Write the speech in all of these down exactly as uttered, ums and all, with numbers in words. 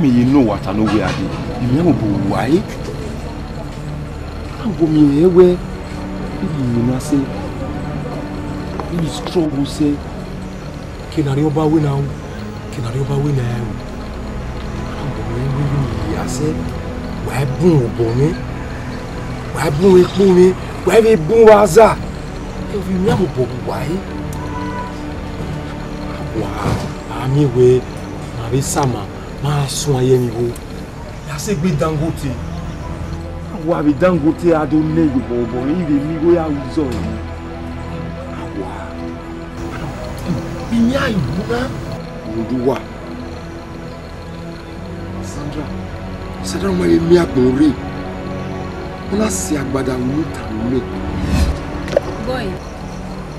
Mi ye nọ wa ta ne owe a dee, I miẹn vbe obọ uwa ẹre. A wo miẹn rẹn wẹẹ, I ghi winna sẹ, I ghi struggle sẹ, ke ne Arriọba wẹ na ru, ke ne Arriọba wẹ na ru. A wo miẹn wẹẹ, I ghi ya sẹ, wa i bun obọ mwẹ, wa i bun ekpo mwẹ, wa i vbe bun vbe aza. Ovbi mwẹ, a vbe obọ uwa ẹre. A wa, a miẹn wẹẹ, ma vbe sama, ma suẹn ye emwi igho. Ya sẹ egbe Dangote. A wa vbe Dangote a do nẹ ye obọ obọ, I vbe miẹn igho ya ru izọ ẹre. A wa. Iyẹn a i wu na. Rhunmwuda uwa. Sandra, Sandra, ma vbe miẹn agbọn rre. Ọ na sẹ agbada unu ta unu. Boy,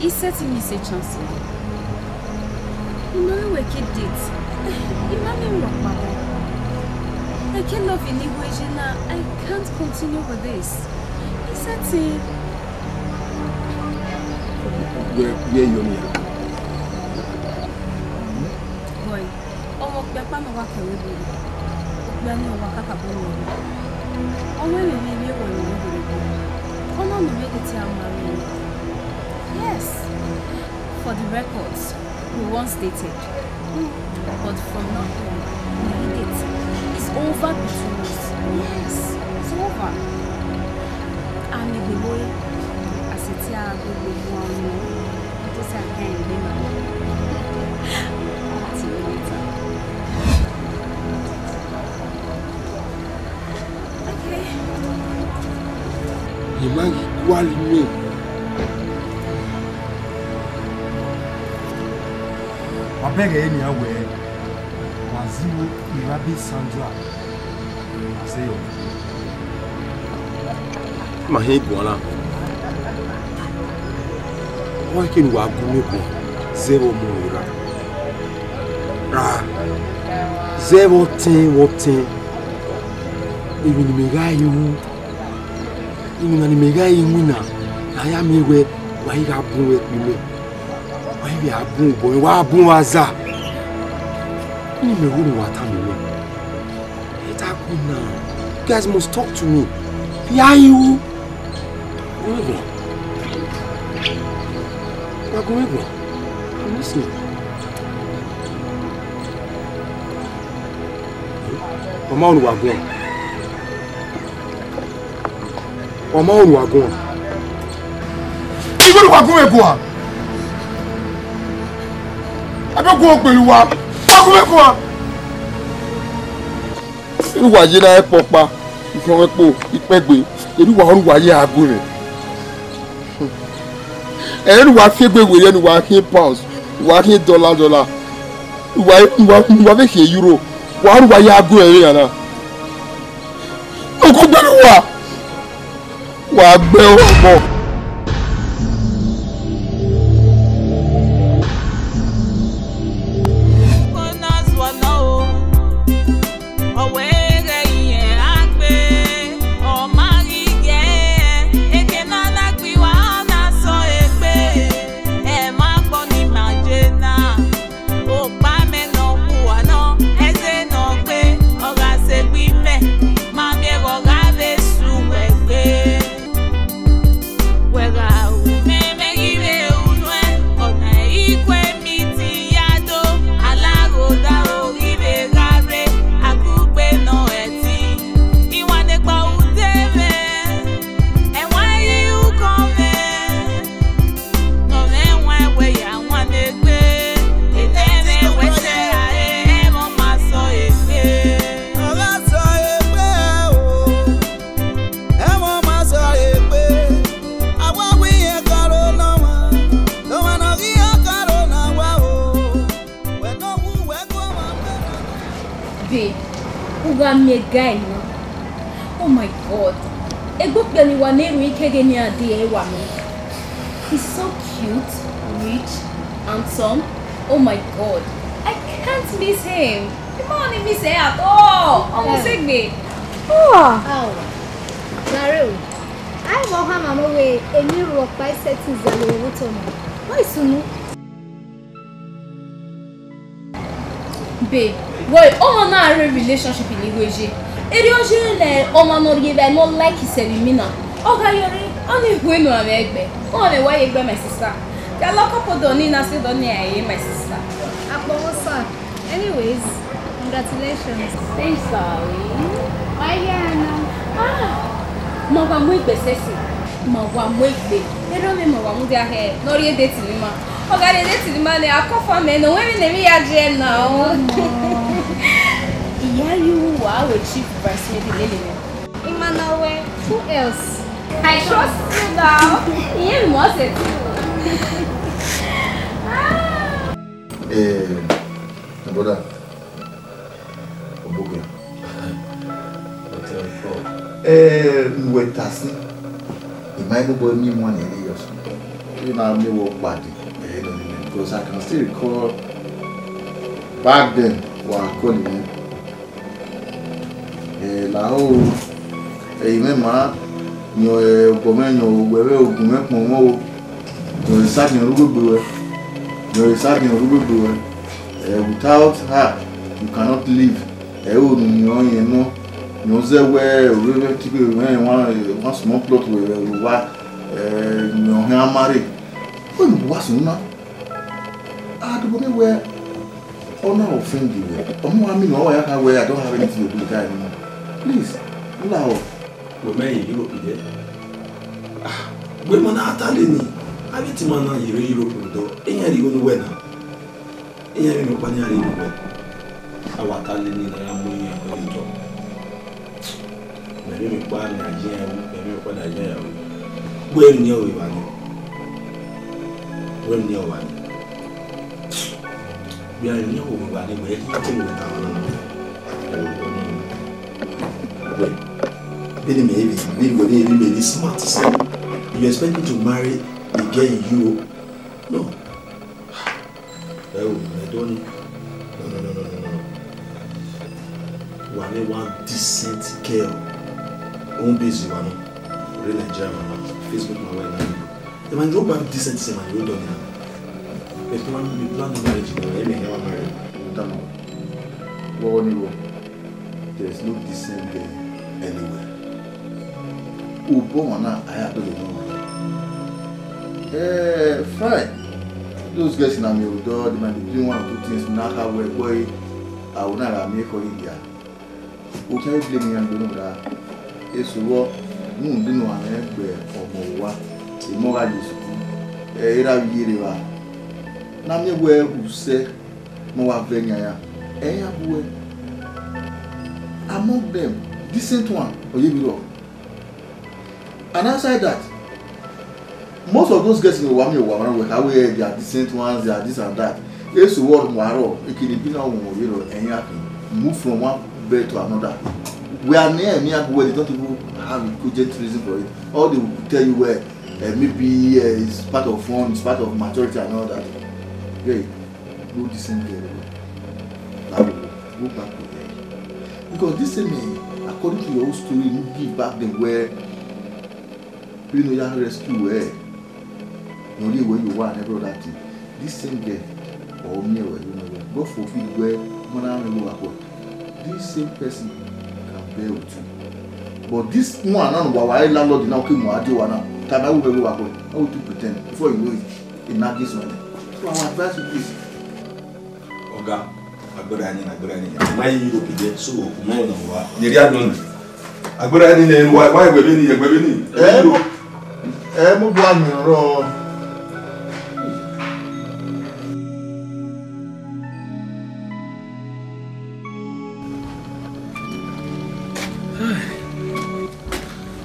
I sẹtin miss chance. I no wẹ ke date. I ma miẹn rhọkpa. Eke love ni wẹ ye na, I can't continue with this. I sẹtin. Wẹ, wẹ yọ ni ya. Boy, ọmọ okpia ọkpa ne ọ wa kẹ vbe obọ, okpia ni ọ wa kakabọ ne ọ wa. Ọ wẹ vbe emwi ẹvbo ne ọ vbe obọ. Ọ na nọ mwẹ date a ma vbe. Yes, for the records, we once dated. But from now on, we date. It's over between us. Yes, it's over. And if the boy, as it ya go, go, go on, this I can't remember. I'll see you later. Okay. Ye ma ghi gualọ imẹ. Wa bẹghe nian wẹẹ, wa zẹ igho irabi Sandra, wa zẹ yọ. Ma hẹn guan na. Ọ i kene wa gu mwẹ guan, zẹ vbe ọmọ ra. Ra, zẹ vbe ọtẹn, vbe ọtẹn. Emwi ne imẹ gha ru, emwi na ne imẹ gha winna, ne a ya miẹn wẹẹ wa i gha bun vbe ẹkpo imẹ. Wa i vbe a bun obọ mwẹ, wa bun vbe aza. Unu mẹ ru ne wa tama mwẹ. Ẹ ta gu na. You guys must talk to me. Fi a ru. Gu mwẹ guan. Wa gu mwẹ guan. I'm listening. Ọ ma unu wa guan. Ọ ma unu wa guan. Igho ne uwa gu mwẹ guan. Abẹ gu okpelu uwa. Wa gu mwẹ guan. Enu wa ye na ẹkpọ ọkpa, ikhiọnmwẹ ẹkpo, ikpẹgbe, enu wa, unu wa ye a gu mwẹ. Ẹre ne uwa fi egbe werriẹ ne uwa khian pounds, uwa khian dollar, dollar. Uwa, uwa, uwa vbe khian euro. Wa, uwa ya gu ẹre na. Okugbe ne uwa, wa gbe ọmọ. Ọ wẹ ghẹ irẹn a gbe, ọ ma ghi ghẹ, eke ne a na gbe uwa, ọ na sẹ egbe, ẹ ma gbọ ne ima ye na. Okpa mẹ ne ọ khuan nọ, ẹzẹ ne ọ gbe, ọ gha sẹ egbe imẹ, ma miẹn vbe ọ gha vbe su wẹ gbe. Wẹ gha ru mẹ, mẹ ghi vbe ru nuẹn, ọna i kue miti ya do, alaghodaro ghi vbe gha rre, akugbe nọ ẹtin, iwannekpa ute mwẹ, ẹwaẹn ghi ru ukọ mwẹ, ne ọ mwẹ ẹwaẹn wẹ ya wan egbe, etẹn mwẹ wẹ sẹ ra re, ẹmwẹ ọ ma sẹ egbe. Ọ gha sẹ egbe o. Ẹmwẹ ọ ma sẹ egbe, a wa wẹ irẹn karo ne ọmwa, ne ọmwa ne ọ ghi rẹn karo ne a wa o. Wẹ ne ọ wu wẹ gu ọmwa wẹ. Babe, u gha miẹn guy na. Oh my God. Egbe okpia ni wa ne erhunmwu ikeghe ne iran de ẹre wa miẹn. He's so cute, rich, handsome. Oh my God. I can't miss him. Ima ọni miss ẹ at all. Ọmọ sẹ egbe. Ah. Ao. Gare o. Ai vbe ọ hama mwẹ wẹẹ, emwi rhọkpa i sẹtin zẹ vbe otọ na. Wẹ i sunu. Babe, wẹ ọmọ na rre relationship ni wẹ ye. Erriọ ọ ye lẹ ọmwa ne ọ rhie evbare ne ọ like sẹ vbe imina. Ọ gha yọrre, ọ ni hu enu amwẹ ẹgbẹ. Ọ mwẹ wa ye egbe, my sister. Their local product ni na sẹ dọ ni a ye, my sister. Akpọnmwọ, sir. Anyways, congratulations. Thanks, darling. Why, yeah, no. Ah, ma wa mu egbe sẹse. Ma wa mu egbe. Erha mwẹ ma wa mudia hẹ ne ọ rhie date ne ima. Ọ gha rhie date ne ima nẹ, a confirm ẹre ne ọ wẹ emwi ne emwi ya je na o. Iya yu wa we chief bride's maid lele nẹ. Ima na wẹ, who else? I trust you now. Iye mi must say too. Ah. Eh, my brother. Oboke. Eh, we ta sin. Ima inu bo ni mu ni ri yọ. Ima mi wo padi. Eh, no, no, no. Because I can still recall back then, wa call him. Eh, la o, eh, imẹ ma, yọ, eh, obọ mwẹ, yọ, wẹ vbe ogun mwẹ kpọnmwẹ o. Yọ, esa ni ọ rugbe gbe wẹ. Yọ, esa ni ọ rugbe gbe wẹ. Eh, without her, you cannot live. Ẹ o nu ni ọ yẹn nọ, ni ọ zẹ wẹ, o vbe vẹ tigbe mwẹ one, one small plot wẹ, wẹ, wa, eh, ni ọ hẹn a marry. Wẹ nu wa sunu na. A do ne wẹ, ọ na offend wẹ. Ọ mu wa mean wẹ, ọ ya kha wẹ, I don't have anything to do with her anymore. Please, la o. Wẹ mẹ ye Europe dẹ. Ah, wẹ ma na ta lele ni. A vbe te ima na ye vbe Europe dọ. Iran rhie igho ne uwẹ na. Iran rhie ọkpa ne iran rhie ne uwẹ. A wa ta lele ni na ya mu iran ẹre otọ. Mẹ rhie emwi ọkpa ne a ye iran ru, mẹ rhie emwi ọkpa ne a ye iran ru. Wẹ rhie eni ọvbe evba ni. Wẹ rhie eni ọvbe evba ni. Wẹ rhie eni ọvbe evba ni, wẹ rhie eni ọvbe evba ni. Wẹ, vbene mẹ vbe, vbene mẹ vbe, vbene mẹ vbe smart sẹ, you expect me to marry a girl in Europe? No. Ẹ o, ẹ dọ ni. No, no, no, no, no, no. Wa mwẹ one decent girl. Home base wa nọ. Rre Nigeria wa nọ. Facebook ma wa na. Emwa ni rre obọ decent, emwa ni rre odọ ni na. But one, we plan marriage, no, ẹ mẹ hẹ wa marry. Tama. Wọ ni wo. There is no decent girl anywhere. Obọ ọmwa na, I have to know. Eh, fine. Those girls in Ami Odo, they might be doing one or two things. Na kha wẹ, boy, I will not have me for India. Otu a blame iran gbe rhunmwuda, eso vbọ, rhunmwuda unu a mwẹ gbe ọmọ owa, emọ gha ye sukuru, ẹ, erha vbe iyerre evba. Ne a miẹn wẹ usẹ ne ọ wa vẹ yan iran, ẹ i ya bu ẹe. Among them, decent one, ọ ye vberriọ. And outside that, most of those girls in Owa mi Owa, when we have, they are decent ones, they are this and that. Eso vbọ mu arọ, ekene bi na wọn vberriọ, ẹyan can move from one bed to another. We are near me, we don't even have a cogent reason for it. All they will tell you, well, uh, maybe uh, it's part of fun, it's part of maturity and all that. Hey, no decent girl. That will go back to there. Because this thing, eh, according to your own story, you give back the where you know you rescue where. No, the way you want every other thing. This same girl, or me, or you know, God forbid where man, I don't know what. This same person can bear with you. But this one, now, why landlord now came more idea now. Time I will go back. I will to pretend. Before you know it, it not this one. So I advise you, please. Oga, agbera ni, agbera ni. Ma yi Europe je, so ma yi na wa. Ni ria don. Agbera ni ne wa, wa egbe ni, egbe ni. Eh? Eh, mo bu anyi ro.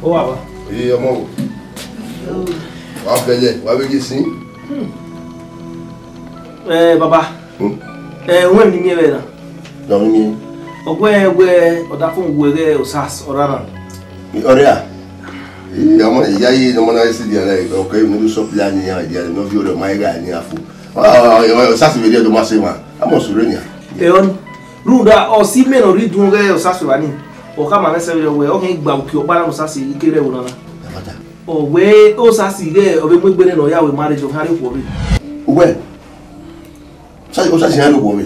Ó wà wá. Ee, ọmọ wò. Wà á bẹ̀lẹ̀, wà á bẹ̀lẹ̀ sí. Ẹ, baba. Hmm? Ẹ, wẹ ni mi ẹ na. Dọ̀mí ni. Ọgbẹ́ wẹ ọ̀dà fún wẹrẹ ọ̀sàs ọ̀rá náà. Ọ̀rẹ́ à? Ee, ọmọ ìyá yìí, ọmọ náà sì di ara ẹ̀, ọkọ̀ yìí, mo tún sọ pé láàyè yàrá ìyá rẹ̀, ní ọjọ́ ọ̀rẹ́ ọmọ ayé rà ní àfo. Ọ̀sàs ìwé díẹ̀ tó máa ṣe wà, á mọ̀ sọ̀rọ̀ ènìyàn. Ẹ ọ́ ni. Rhunmwuda, ọ si mẹ ne ọ rhie iduọn ghẹ Osasevba ni, ọ khama mwẹ sẹ vberriọ wẹ, ọ khian gba uki ọkpa na ne Osasi i ke rre ẹvbo nana. Ọ wẹ Osasi ighẹ ọ vbe mu egbe nẹ ne ọ ya ru marriage, ọ khian rhie okhuo rre. Uwẹ, Osasi, Osasi iran rhie okhuo rre.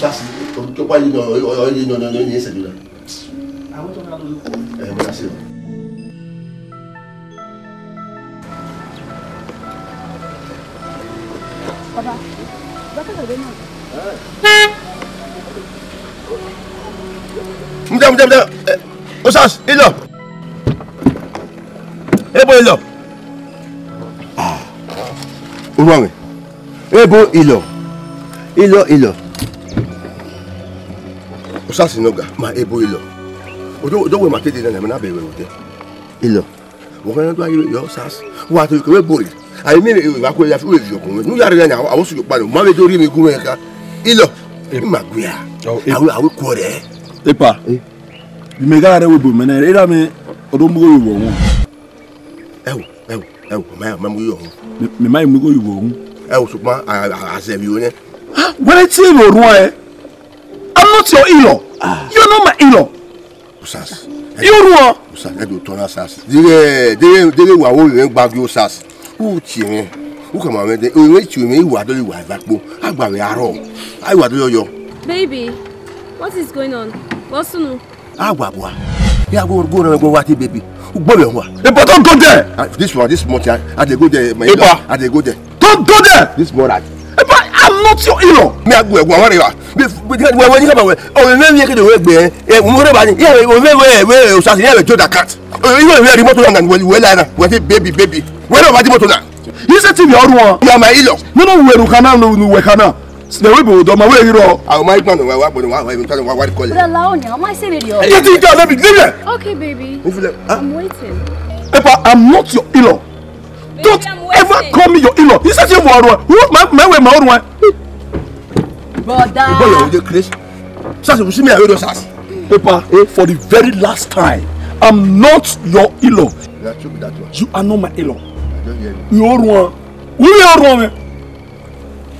Sasi, o tó pa yín nọ, ọ yín nọ, nọ, nọ, yín ṣe jùlọ. Ẹ, mo ṣe o. Baba, baba, baba, baba. Mudia, mudia, mudia. Eh, Osas, ilọ. Ebo ilọ. Ah. Uruanmwẹ. Ebo ilọ. Ilọ, ilọ. Osas nọ ga, ma ebo ilọ. Odo, odo wẹ ma te de na, ma na bẹghe vbe odẹ. Ilọ. Wẹ ọghe na do a ye yọ Osas. Wa te kevbe bore. A i miẹn evba ku ya fi vbe viọ kun. Ne u ya rre na, a wo su kpa nẹ, ma vbe do rhie emwi gu mwẹ kha. Ilọ. I ma gu ya. Oh, e- A wẹ, a wẹ kuọrẹ. Epa. Eh. Mẹ gha rre wẹ ebo mẹ nẹ, erha mwẹ, ọ do mu igho ye vbe ọmwa. Ẹ wo, ẹ wo, ẹ wo, ma, ma mu igho ye vbe ọmwa. Mẹ, mẹ ma mu igho ye vbe ọmwa. Ẹ wo, sokpan, a, a, a zẹ vbe iro nẹ. Ah, wẹ ne te vbe orhuan ẹ? I'm not your in-law. Ah. You're not my in-law. Osas. Ẹ do tọ na, Osas. Deghẹ, deghẹ, deghẹ wa wo vbe gba gie Osas. U tie mwẹ. U khama mwẹ de. Ẹ mwẹ tie mwẹ, I wa dọlọ, I wa eva kpo. A gba vbe arọ. A wa dọlọ yọ. Baby, what is going on? What's new? A wa bua. Ya go, go na go wa te baby. U gbe vbe wa. Hey, but don't go there. Ah, this one, this month, I, I dey go there. My Epa. I dey go there. Don't go there. This month, I Epa, I'm not your in-law. Me, I go, I go, I want you. Wẹ, wẹ, wẹ, wẹ, o vbe mwẹ emwi kede wẹ gbe, ẹ, o vbe ba ni, ya, o vbe, wẹ, wẹ, Osas, ya vbe Joe da cat. O vbe, wẹ, wẹ, remote na, wẹ, wẹ, la na, wẹ, say, baby, baby. Wẹ, no, ba di moto na. You say to me, Orua. You are my in-law. No, no, wẹ, ru kana, no, no, wẹ kana. Sẹ wẹ, bo, do ma, wẹ, iro. Àwọn ọmọ ìgbà náà wà, wà, wà, wà, wà, wà, wà, wà, kọ́lé. Brother Laonya, ọmọ ìṣe mi rí ọ. Ẹ jẹ́ tí n ká lẹ́bi, níbẹ̀. Okay, baby. Mo fi lẹ, ah. I'm waiting. Epa, I'm not your in-law. Don't ever call me your in-law. You said you were wrong. Who? My, my way, my own way. Brother. Boy, you dey craze. Sasi, you see me, I will just ask. Epa, eh, for the very last time, I'm not your in-law. Na true be that one. You are not my in-law. I don't hear you. You are wrong. Who you are wrong, man?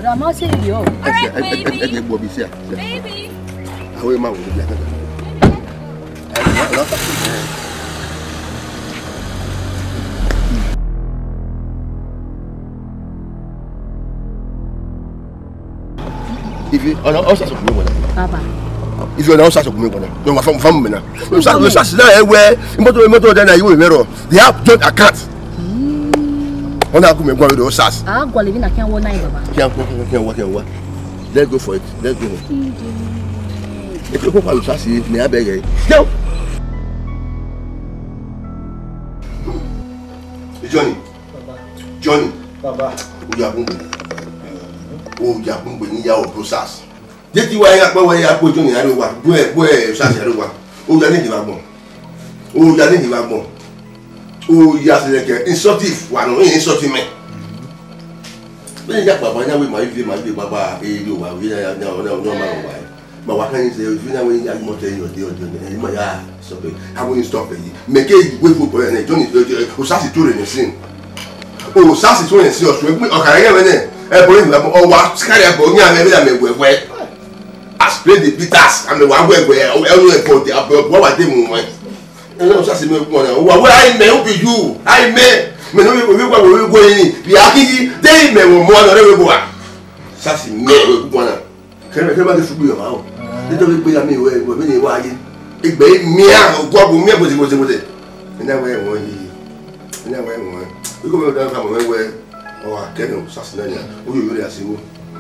Rama say you. All right, baby. Baby. Àwọn ẹ̀ máa wò ó bí akẹ́kọ̀ọ́. Ife, ọ̀nà ọ̀sà sọ̀kùnmí wọ̀nà. Baba. Ife, ọ̀nà ọ̀sà sọ̀kùnmí wọ̀nà. Lọ wà fáwọn, fáwọn mìíràn. Lọ sá, lọ sá sí náà ẹ wẹ, mọ́tò, mọ́tò ọ̀dà náà yóò mẹ́rọ. They have joint account. Wọ́n náà kú mi gbọ́n lórí Osas. Ah, gọlẹ bi na kí n wọ náà, baba. Kí n wọ, kí n wọ, kí n wọ. Let's go for it. Let's go. Ẹ kí ló kó pàlọ́ sá sí mi abẹ́rẹ́? Jẹun. Johnny. Baba. Johnny. Baba. Oyagbongbe. Oyagbongbe ni ya o Osas. Je ti wa ya kpẹ wẹ ya kpo Johnny ya ro wa. Gbe, gbe Osas ya ro wa. Oya ni diva gbọn. Oya ni diva gbọn. Oya se lẹkẹ insultive wa no, insult mẹ. Bẹ́ẹ̀ ni ya papa ya we ma ive ma ive papa e ro wa we ya ya ya ma ro wa. Ma wa kan se ive na we ya mo te yo de o de ni ma ya so be. How will you stop it? Make it we football and Johnny Osas to the scene. Osas to the scene. Ọkara yẹn wẹ nẹ, ẹbọ yẹn, ọ wa sikari ẹbọ yẹn, amẹ bẹdẹ amẹ wẹwẹ. As play the bitters, amẹ wa wẹwẹ, ẹnu ẹbọ de, abọ wa de mu wẹ. Ẹnu Osas mẹ kpọ na, wa wẹ, ai mẹ, who be you? Ai mẹ, mẹ no wẹ wẹ wẹ wẹ yin, bi akigi, de mẹ wọ mọ na rẹ wẹ bua. Osas mẹ wẹ kpọ na. Kẹrẹ kẹrẹ ba de fugbe ọma o. De to gbe ya mi wẹ, wẹ mi ni wa ye. Egbe mi a, ogun agbọn mi a, bọse, bọse, bọse. Ina wẹ wọ yi. Ina wẹ wọ. Iko mẹ da ka mọ wẹ. Ọ wa kẹ nọ sasi na ya. O yo yo re asiwo.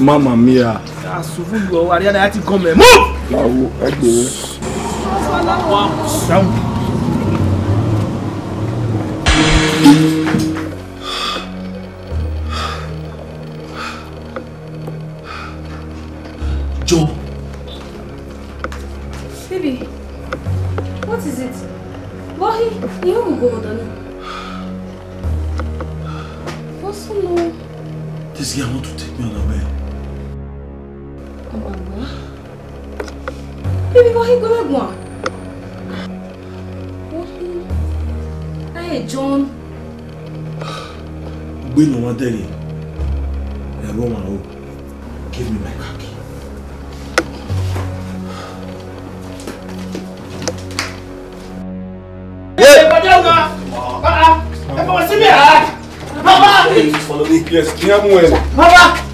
Mamma mia. Asuvun yo, Ariana ya ti gọn mẹ. Move! Lawo, ẹgbẹrẹ. John. Baby, what is it? Why? You don't go with me. What's so long? This girl want to take me unaware. Baby, why you gonna go? Hey, John. Ugbe ne ọ ma dẹghe, ẹvbo ọmwa ro. Give me my car key. Hey! Papa! Papa! Papa! Follow me. Yes, kí á mú ẹ. Papa!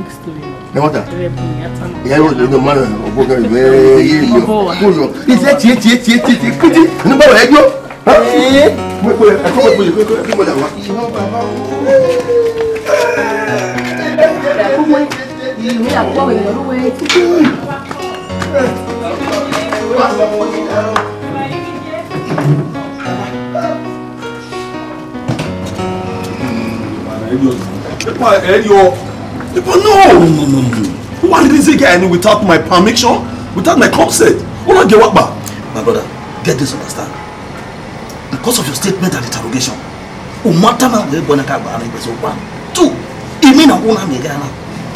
long story. Ẹ wọ́n ta? Ẹ bẹ bùn yàtọ̀ náà. Ìyá yóò lè lọ mọ́ ọ̀gbọ́n kan ìwé yé mi. Ọ̀bọ wa. Kúrò. Ìṣe tiẹ̀ tiẹ̀ tiẹ̀ tiẹ̀ tiẹ̀ kìtì. Ní báwo ẹ yọ? Ẹ. Mo pe ẹ kọ́ mo pe ẹ kọ́ mo dà wá. Ìwé àkọ́wé lọ́wọ́ ẹ. Epa, Elio. Epa, no, no, no, no, no. Why did this guy without my permission, without my consent? Una get what, ba? My brother, get this understand. Because of your statement and interrogation, umata ma we bona ka gba na igbe so one. Two, imi na una mi gana.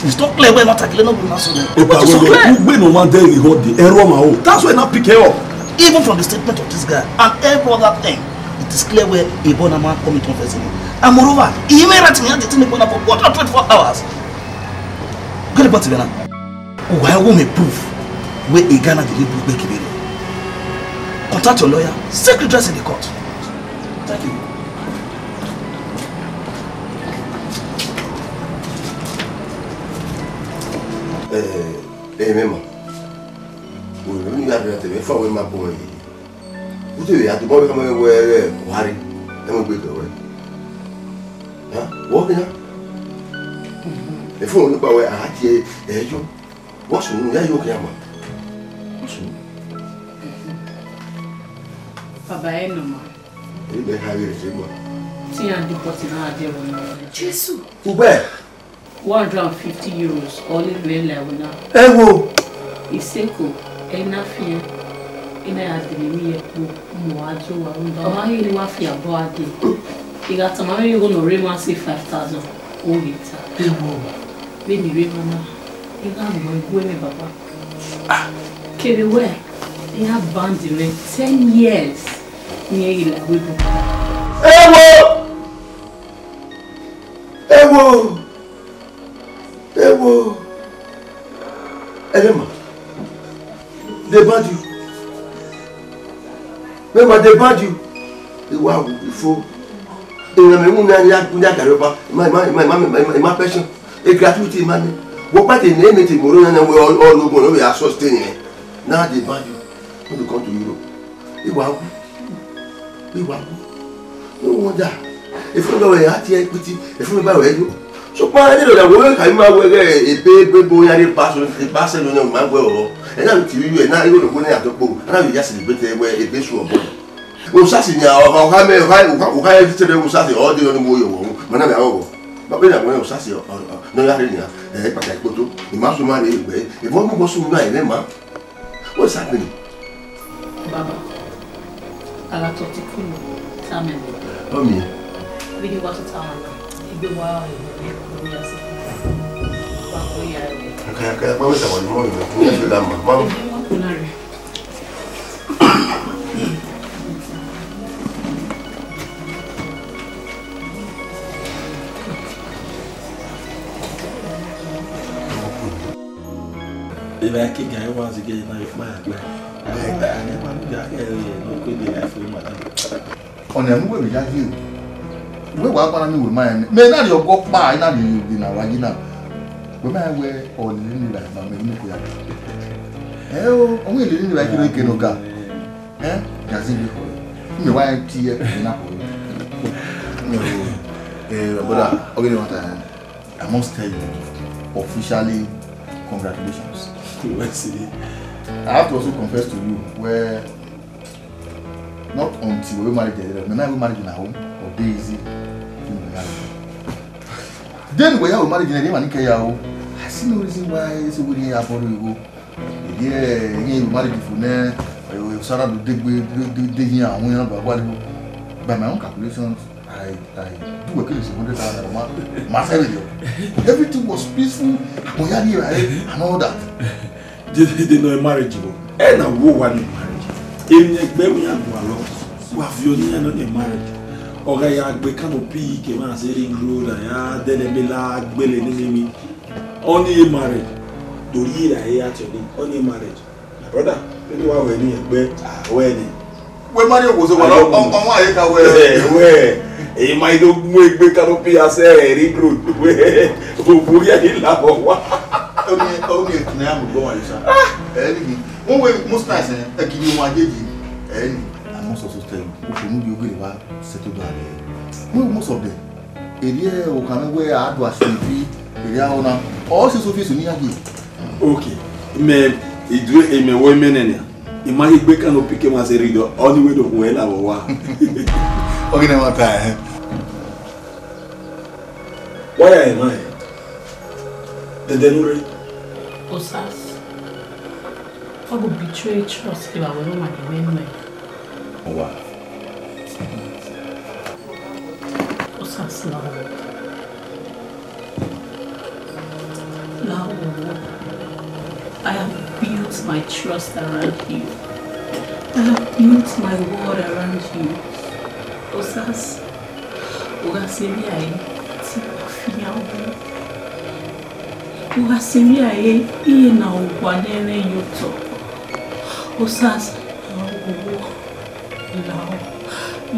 It's not clear where not clear no una so. Epa, we no man dey in hot the error ma o. That's why I not pick her up. Even from the statement of this guy and every other thing, it is clear where Ebona man come into confess him. And moreover, he even write me the thing Ebona for one hundred twenty-four hours. Get the button now. Why won't me proof where a Ghana deliver back? Contact your lawyer, seek redress in the court. Thank you. Eh, eh, Mema. Wo, wo ni ya bẹrẹ tẹmẹ fa wẹ ma bọ yẹ. Wo te ya tobọ wẹ ka ma wẹ wẹ wa re. Ẹ mọ gbe dọ wẹ. Ha? Wo ke na? E fo ni pa wẹ a tie ẹ yo. Wo sunu ya yo ke ama. Wo sunu. Baba ẹ nọ ma. Ẹ bẹ ha ghe se ma. Ti ya du pọti na a die ro na. Jesu. Ugbẹ. One hundred and fifty euros, all in real life now. Ẹ wo. Iseko, ẹ na fian. Ina ya dele mi ye kpo, mo wa jo wa ru. Ọ ma ghi ni wa fi abọ a de. I gha tama mwẹ igho ne ọ rre emwa say five thousand, o ghi ta. Ẹ wo. Vbene I rre emwa na, I gha mu ẹguẹ mwẹ baba. Kevbe wẹ, I ya band mwẹ ten years, ne I ghi la ẹvbo ebo. Ẹ wo. Ẹ wo. Ẹ wo, ẹghẹ ma, they banned you. Remember, they banned you. Iwa wu ifo. Ìran mẹ wun na ya ya gari ọba. Ima ima ima ima ima ima pension. E gratuity ima ni. Wo pa te ne me te moro na na we all all no go no we are sustain. Now they banned you. When you come to Europe. Iwa wu. Iwa wu. No wonder. Efun ba wẹ ya tie kpiti, efun ba wẹ yo. Sokpan ẹ ni lọ da wo ka ima wẹ ghe ebe ebe bo ya re pass, e pass no na ma wẹ o. Ẹ na ti yu ẹ na iro lo ne ya to po. Ana ya celebrate wẹ ebe su obo. O sa si ni a o ka me o ka o ka e ti te o sa si o de ni mo yo wo. Ma na me a wo. Ba be na mo o sa si o no ya re ni a. E pa ta ikpoto. Ima su ma re gbe. E bo mo bo su na e ma. What's happening? Baba, a gha tọ ọtẹn kunu, tama mwẹ. Ọmiẹn. Vbene I wa tota ọmwa na, egbe wa rẹn ne ọ ya sẹ. Wa kọ ya rẹn. Akaya, akaya, kpa mẹ sa wa ni mọ rẹ, mo ya fẹ da ma, ma. Egbe wa kọ na rẹ. Evba ke ga wa zighe na ye kpa ya gbe. Ani ma ni ga ke no ko de life we ma da. Ọna mu wẹ vbe ya die o. Wẹ wa kpa na mi wẹ ma ya mẹ. Mẹ na rhie ọgọ kpa, I na rhie obi na wa yi na. Wẹ ma wẹ ọ lele ni ra ma mẹ ni ko ya. Ẹ o, ọ wẹ lele ni ra kiro ke no ga. Ẹ, ya zi mi ko. Mi wa ti ye na ko. Mi o, eh, brother, okay, no time. I must tell you, Officially, congratulations. Merci. I have to also confess to you, where not until we married, the man we married in our home, or be easy. Then we are married in a man in Kenya. I see no reason why so we didn't have one go. Yeah, he married for now. Sarah do dig dig dig here and we not. By my own calculations, I I do a kill is hundred thousand naira. Ma, ma save it. Everything was peaceful. Akpọnyarie, eh, and all that. They, they know a marriage, bro. Eh, na wo wa ni marriage. Emi egbe mi ya gua lọ. Wa fi oni ya no ni marriage. Ọghe ya gbe canopy ke ma se ring road, ya dele me la gbele ni ni mi. Oni marriage. Dori ra ya tell me. Oni marriage. My brother, maybe wa wẹ ni egbe, ah, wẹ ni. We marry owo so, wa lọ, ọmọ ayé ka wẹ. Eh, wẹ, èyí máa ń mú egbe canopy asẹ ring road. Wẹ, òbúrú yẹn ni làbọ̀ wá. Only, only can I am go on, sir. Eh, ni. One way, most times, eh, I give you one J J. Eh, ni. I must also tell you, okay, maybe you go to settle down there. Most of them, area, o kàn wẹ a do aso ifi, area ona. All this office ni ya gi. Okay. Me, idue, eme wo eme nene. I ma ghi gbe canopy ke ma se ring road, oni wẹ do hu ẹre la vbe owa. Ọ ghi na ma ta, eh? Why am I? Dede nure. Osas. Ọ gu betray trust kevbe avbe erha ọmwa ne imẹ nọ. Owa. Osas, la owa. La owa. I have built my trust around you. I have built my world around you. Osas, u gha sẹ emwi a re, te I wa fian uwẹ. U gha sẹ emwi a re, iye ne owa ne ẹmwẹ ye otọ. Osas, la owa. Lao,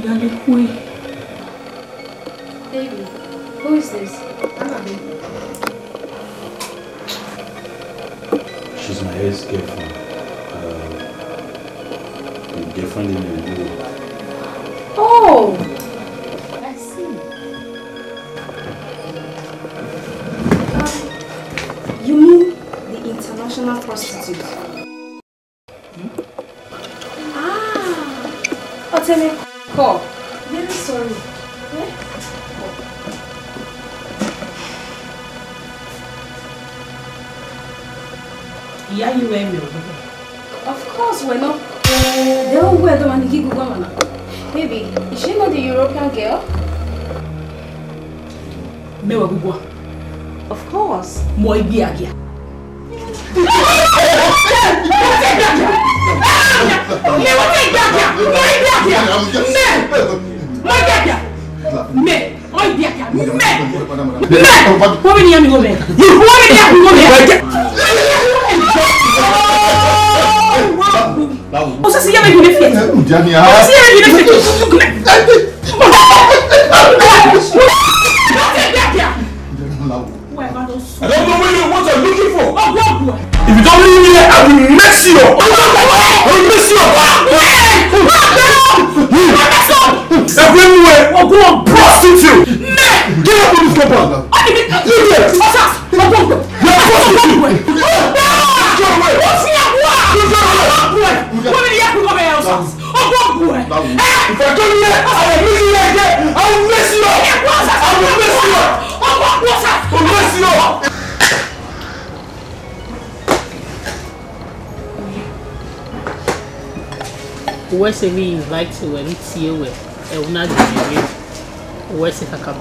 ya le khue. Baby, who is this? Anabi. She's my ex-girlfriend. Uh, my girlfriend in the. Oh, I see. Um, you mean the international prostitute? Ah, Oteme, call. Very sorry. Eh? Iya yi wẹ miẹn ogbẹn. Of course, wẹ nọ. Then who were the man he go on? Baby, is she not the European girl? Mẹ wẹ gbogbo. Of course. Mọ igbe agia. Osisi, ya me gbe fiẹ. Osisi, ya me gbe fiẹ. Come here. Whoever don't I don't know what you're looking for. If you don't leave me here, I will mess you up. I will mess you up. Everywhere. Prostitute. Get out of this compound. You there. You're a prostitute. Get away. If I come here, I will meet you here again. I will mess you up. I will mess you up. I will mess you up. Uwẹ sẹ vbe invite wẹ ne I tie wẹ, ẹ, u na gele rre. Uwẹ sẹ kakabọ.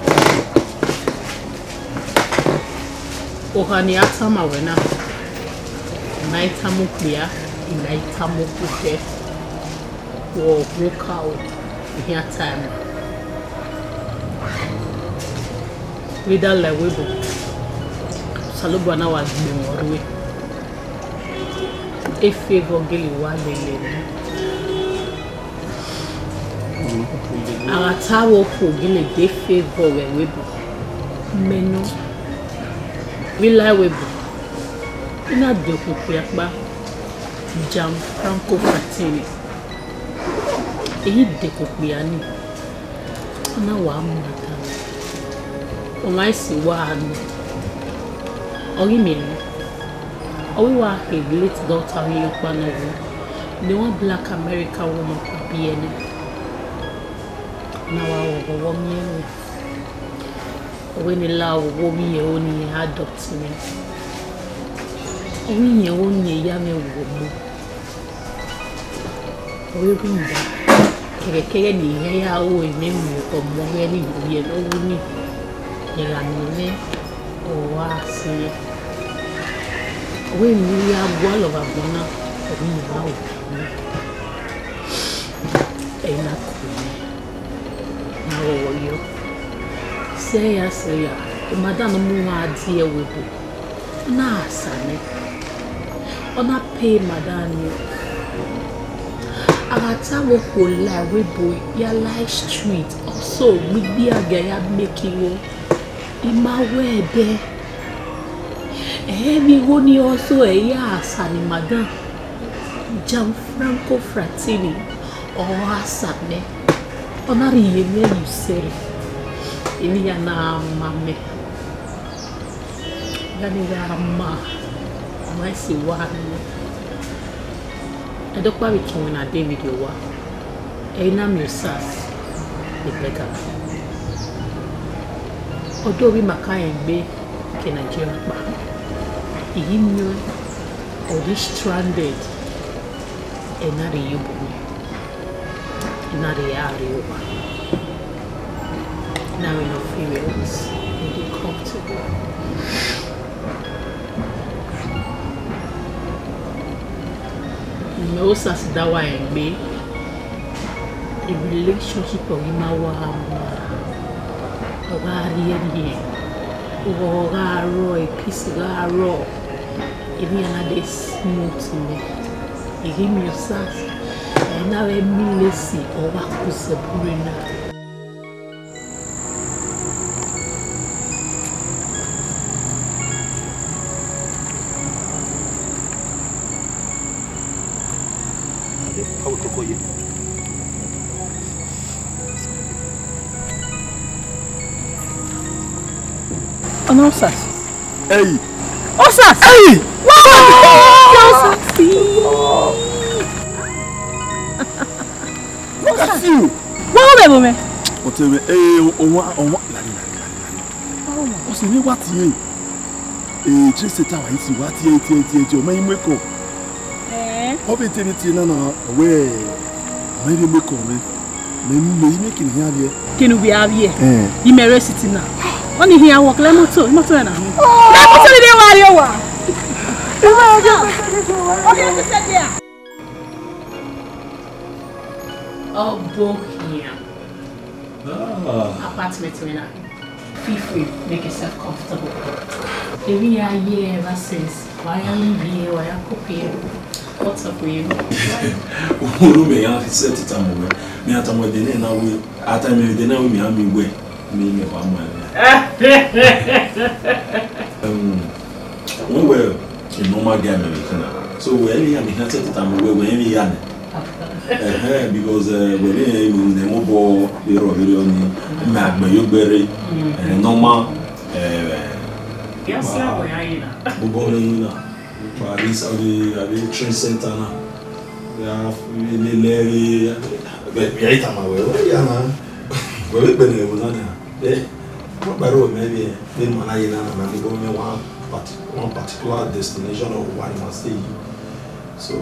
Oha ne a tama wẹ na, I ma i tama okpia, I ma i tama okpotẹ. Wọ gbe okaro, I khian tae ma. Vbe I da la ẹvbo ebo, Osanobua na wa gbe mwẹ rre. E favor gele wa lele mwẹ. A gha ta vbe okhuo gele de favor vbe ẹvbo ebo. Mẹ nọ, vbe I la ẹvbo ebo, I na dekun okpia kpa, Gianfranco Frattini. Ehe dekun okpia ni, ọ na wa mu na ta. Ọ ma si wa nọ. Ọ ghi miẹn nẹ, ọ vbe wa khin late daughter vbe iye ọkpa nọ vbe ne one black American woman kpa biẹ nẹ. Na wa ghọghọ vbe ọ miẹn mwẹ. Ọ wẹ ne la vbe ovbi irẹn ọnii adopt mwẹ. Ovbi irẹn ọnii ya mwẹ vbe ọmọ. Ọ vbe rhunmwuda, kẹghẹkẹghẹ ne irẹn ya ru emwi mu ọmọ mwẹ ne ivbi ẹre ne ọ wu nii, ne gha miẹn nẹ, ọ gha sẹ. Ọ wẹ emwi ne I ya gualọ vbe agbọn na, ọ wẹ I ya ru. Ẹ i na ku mwẹ, na ghọghọ yọ. Sẹ ya sẹ ya, madam ne ọ mu mwẹ a die ẹvbo ebo, ọ na sa nẹ, ọ na pay madam ni. A gha ta vbe okhuo la ẹvbo ebo ya la street, ọ so gbe igbiagia ya make igho, I ma wẹ ẹdẹ. Ẹ i mwẹ igho ni ọ so ẹ ya sa ni madam. Gianfranco Frattini, ọ gha sa nẹ, ọ na rhie mwẹ ye usẹ, emwi hia na ma mẹ, ya ni gha ma, ọ ma sẹ wa nẹ. Ẹdọkpa vbe tọn wẹ na David owa, ẹ i na miẹn Osas, the beggar. Ọ do vbe ima ka rẹn egbe ke Nigeria kpa, I ghi miẹn ọẹn, ọ ghi stranded, ẹ na rhie ye obọ mwẹ, ẹ na rhie a rrie owa. Now enough females, they dey comfortable. Mẹ Osas da wa rẹn egbe, the relationship ọ ghi ma wa ma, ọ gha rhiẹrhiẹ, ọ gha rrọọ, peace gha rrọọ, emwi hia na de smooth mẹ. I ghi miẹn Osas, ẹ na vbe miẹn lesi, ọ wa ku zẹbure na. Ọna Osas. Ẹi! Osas! Ẹi! Wa! Osas! Look at you! Wa wo bẹbọ mẹ. Ọtẹ mẹ, ẹi, ọmwa, ọmwa, lari, lari, lari, lari. Ọsẹ ne wa tie. Ee, Chelsea ta wa isi wa tie, tie, tie, tie, ọ ma i mu ekọ. Ẹẹ. Ọ vbe tie, vbe tie na na, ọ wẹ, ọ ma i vbe mu ekọ mẹ. Mẹ, mẹ, i mẹ kene hia vbiẹ. Kene u vbe a vbiẹ? Ẹẹ. I mẹ rre City na. Ọnii hia wọ kẹlẹ moto, imoto ẹre na họn. Mẹ moto ni de wa rrie owa. Ọ bọ khian. Ah. Apartment wẹ na. Feel free, make yourself comfortable. Emwi ya ye ever since. Wa ya live here, wa ya cook here. What's up with you? Unu mẹ ya set it am wẹ. Mẹ a tama ẹdẹ nẹ na wẹ, a tama ẹdẹ na wẹ mẹ a miẹn wẹ, mẹ mẹ wa mu ẹre. Um, wẹ wẹ a normal guy mẹ mẹ kina. So wẹ emwi ya mẹ ya set it am wẹ, wẹ emwi ya nẹ. Ẹhẹn, because, eh, wẹ vbe rẹn ru ne mobọ vbe rrọọ vberriọ ni, mẹ agbọn yo gbe rre, eh, normal, eh, Yes, sir, wẹ a ye na. Bobọ rẹ yin na, pa this, a vbe, a vbe train center na, ya lele ẹre, vbe, vbe a i tama wẹ, wẹ ya na, wẹ vbe gbẹnnẹ ẹvbo na nia, eh, ọ gba rre mẹ vbe, vbe ma na ye na, na, na, ni bọ mẹ one part-, one particular destination or one must say. So,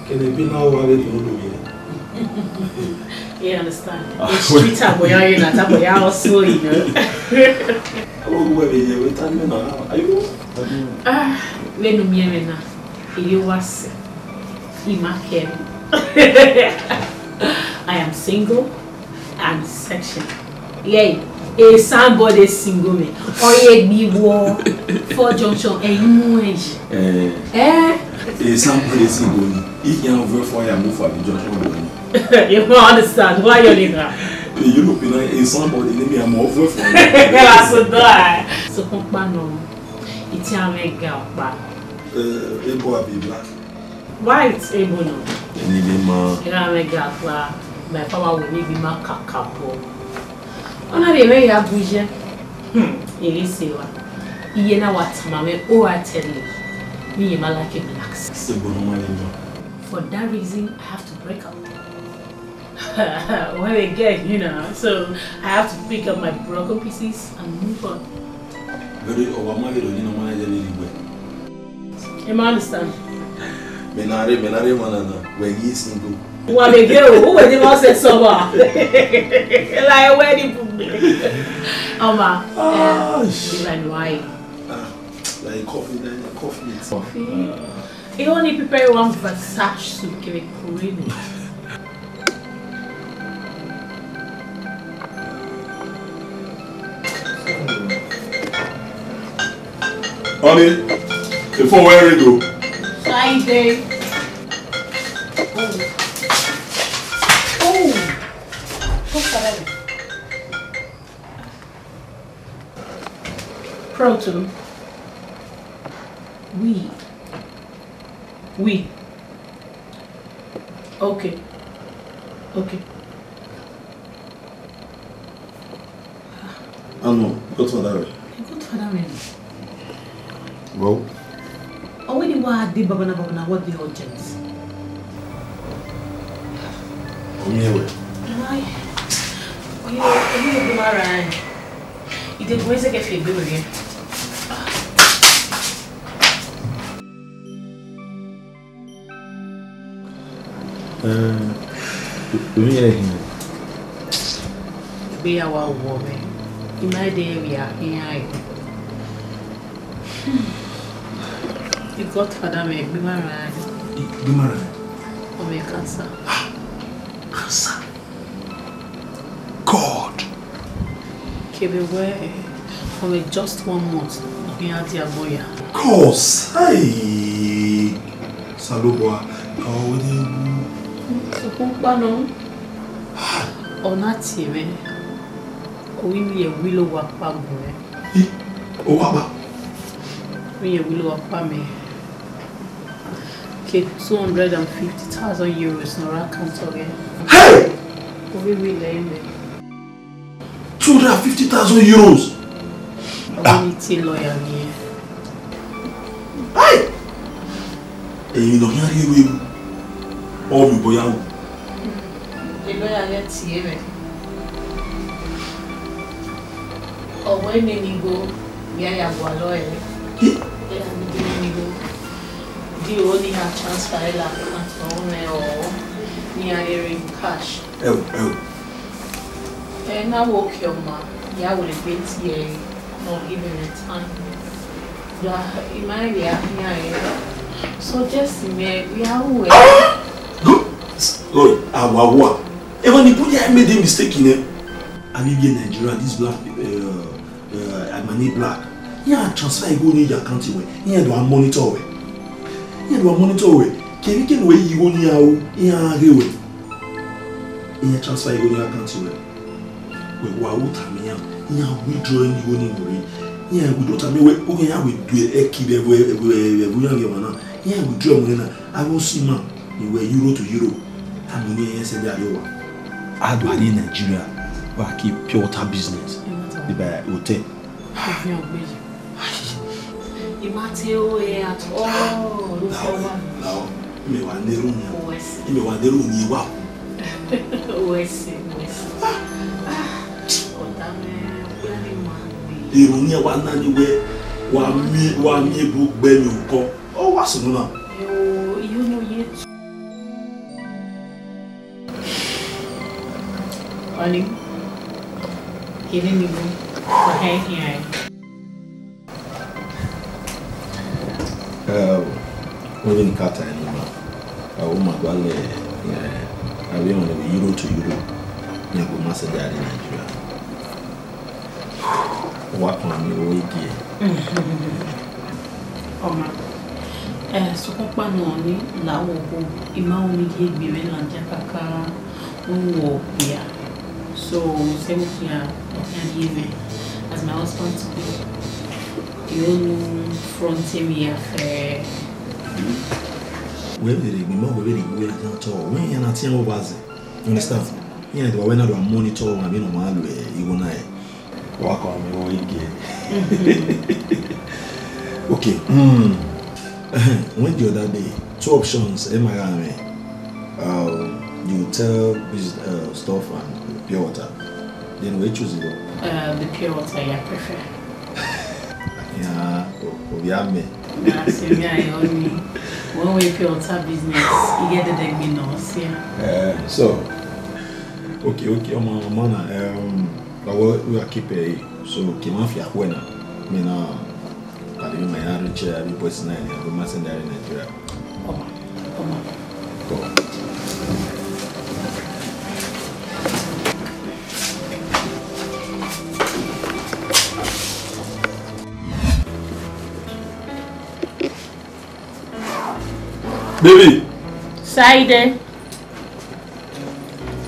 kene bi na wa vbe do do ye. You understand? Ah, the street aboya ye na, taboya also, you know. Abo gu we ye we ta me na. Ayo. Ah, vbene u miẹn mwẹ na, I ye owa sẹ, I ma kẹ. I am single and section. Yeah, a sound boy dey single me. Oye gbi wo for junction, eh, you know, eh. Eh. Eh? A sound boy dey single me. If you have work for, I move for the junction boy. You don't understand. Why you like that? Eh, you look, you know, a sound boy, they me, I'm over for. That's a die. So, come on, no. It's a mega pa. Eh, a boy be black. White ebo nọ. Eni vbe ma. Iran mwẹ ga gba, my power will make me ma kakabọ. Ọ na rhie mwẹ ya bu iye. Hmm, ere se wa. Iye na wa tama mwẹ, oh, I tell you, me, I ma like blacks. Ebo ne ọ ma vbe nọ. For that reason, I have to break up. When we get, you know, so I have to pick up my broken pieces and move on. Very, ọ wa ma vbe rhie ne ọ ma ye vbe igbe. You ma understand? Mẹ na rre, mẹ na rre emwa na na, wẹ ghi single. Wa vbe ghe o, uwẹ ni ma sẹ sọ wa. La e wẹ ni bu mi. Ọma, ah, eh, sh- even why? Ah, like coffee, like coffee. Coffee. He only prepare one Versace suit, kevbe cream. Honey, the phone where you go? Friday. Oh. Oh. What's that? Proto. We. We. Okay. Okay. Ano, godfather rẹ. Godfather rẹ. Well, ọ wẹ ne I wa dee babana babana, what the urgent? Ọ miẹn wẹ. Why? Ọ yẹ, ọ yẹ, ọ ma ra ẹ. Ide gun ẹsẹ kẹfì egbe wẹ gẹ. Eh, emwi ẹre hin. Egbe ya wa wọ mwẹ. I ma de vbe a khian ẹre. I godfather mwẹ, egbe ma ra ẹre. Egbe ma ra ẹre? Ọ mwẹ cancer. Cancer? God. Kevbe wẹ, eh, from a just one month, ọ khian dia agbọn ya. Cause, hey, Osanobua, ọ wẹ ne wu. Sokpan kpa nọ. Ọ na tie mwẹ, ọ wẹ I miẹn wilo owa ọkpa gu mwẹ. Ih, owa ọkpa? I miẹn wilo owa ọkpa mẹ. Ke two hundred and fifty thousand euros nọ rre account ọghe. Hey! Ovbi wilo ẹre mẹ. Two hundred and fifty thousand euros. Ọ wẹ ne I tie lawyer vbe ẹre. Hey! Emwi ne ọ khian rhie vbe ru, ọ miẹn obọ ya ru. Lawyer ghẹ tie mwẹ. Ọ wẹ ne I miẹn igho, I ya ya gualọ ẹre. Ih! Ọ wẹ ne I miẹn igho, de I ho ne I ya transfer ẹre la account ọghe mwẹ, ọ, ne I ya rhie ẹre in cash. Ẹo, ẹo. Ẹ na wo ke ọma, ya wẹ egbe tie ẹre, ne ọ give him time. Ya, I ma rẹn vbe a khian ẹre. So just mẹ, ya ru ẹre. Good. Lord, awa wa. Emwa ni bu ya made a mistake nẹ. Avbe ivbi Nigeria, this black, uh, uh, Imani black. Iran transfer igho ni ye account wẹ. Iran do a monitor wẹ. Iran do a monitor wẹ. Kevbe kevbe wẹ igho ni a ru, iran ghe wẹ. Iran transfer igho ni account wẹ. Wẹ wa ru tama iran, iran withdraw igho ni mu rre. Iran withdraw tama wẹ, oghẹ iran wẹ do ẹki vbe ẹvbo, ẹvbo, ẹvbo iran ghe ọmwa na. Iran withdraw mu rre na, avbe osi ima ni wẹ euro to euro. Tama iran sẹ ẹre arrie owa. A do a rrie Nigeria, wa ke pure water business. Ẹ ma ta. Iba hotel. Oviọn gbe yi. I ma te ru ẹre at all, Rufọwa. Lahọ, lahọ. Imẹ wa ne erhunmwu. Uwẹ sẹ. Imẹ wa ne erhunmwu wa. Uwẹ sẹ, uwẹ sẹ. Ah, ọdamwẹ, wẹ ni ma gbe. Erhunmwu wa na ni wẹ, wa miẹn, wa miẹn ebo gbe emwi okọ. Ọ wa sunu na. Yo, iyo no ye tu. Honey, kevbe ni ru, wa hẹ khian ẹre. Eh, wẹ vbene I ka ta ẹre nọ, a, u ma gualọ, eh, avbe emwa ne vbe euro to euro, ne a gu ma sẹ ẹre arrie Nigeria. Wa kpọnmwẹ ro gie. Ọma, eh, sokpan ọkpa nọ ni la wo obo, I ma ru ne I gie egbe mwẹ ladian kakaka, u ru okpia. So, sẹ vbe okpia, ọ khian rhie mwẹ as my husband to be. I ho ne u front me ya fẹ. Wẹ vbe rre egbe ma, wẹ vbe rre igho ya dan tọ, wẹ iran na tian vbe obọ azẹ. You understand? Iran do wẹ na do a monitor ọmwa vbene ọ ma lo igho na rẹ. Wa kọ mwẹ vbe ige. Okay. Hmm. When the other day, two options, ẹ ma gha mwẹ. Um, you tell this uh, stuff and pure water. Then we choose it. Uh, the pure water, yeah, prefer. Yeah, we are me. Nah, see me, I only one way pure water business. You get the deck me no, see. Uh, so, okay, okay, ọmọ, ọmọ na, um, I will, we are keep it. So, kì í má fi àkó ẹ̀ náà. Mi náà, kàlẹ́ mi máa yá rí chair, àbí boys náà ni, àbí máa send ẹ̀ rí Nàìjíríà. Come on, come on. Come on. Baby. Saide.